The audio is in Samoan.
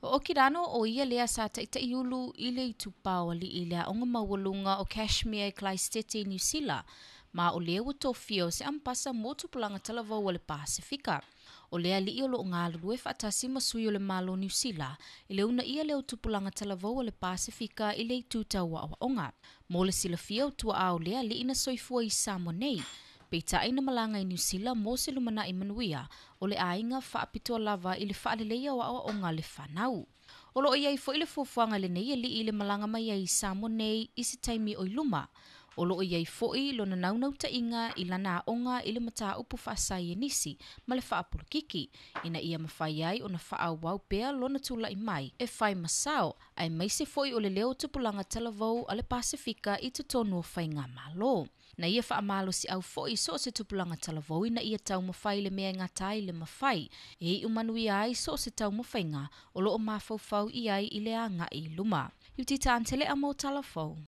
O Okirano o ia lea sa taʻitaʻi ulu i le itupa o aliʻi i le aoga maualuga o Cashmere i Kalaesetete i Niusila, ma o lea ua tofia o se ampasa mo tupulaga talavou a le Pasefika. O lea aliʻi o loo galulue faatasi ma sui o le Malo Niusila i le uunaia lea o tupulaga talavou a le Pasefika i le itu tau aoaoga. Mo le silafia, o tuaa o lea aliʻi na soifua i Samoa nei, peitai na malaga i Niusila mo se lumanaʻi manuia o le aiga faapitoa lava i le faaleleia o aoaoga le fanau. O loo i ai foi le fuafuaga lenei aliʻi i le malaga mai ai i Samoa nei i se taimi o i luma. O loo i ai foi lona naunautaiga i lana aoga i le mataupu faasaienisi ma le faapolokiki, ina ia mafai ai ona faaauau pea lona tulaʻi mai e fai masao aemaise foi o le leo tupulaga talavou a le Pasefika i totonu o faigamalo. Na ia faamalosiau foi so o se tupulaga talavou ina ia taumafai le mea e gata ai le mafai e iu manuia ai so o se taumafaiga o loo mafaufau i ai i le agaʻi i luma. Iutita Antelea mo Talafou.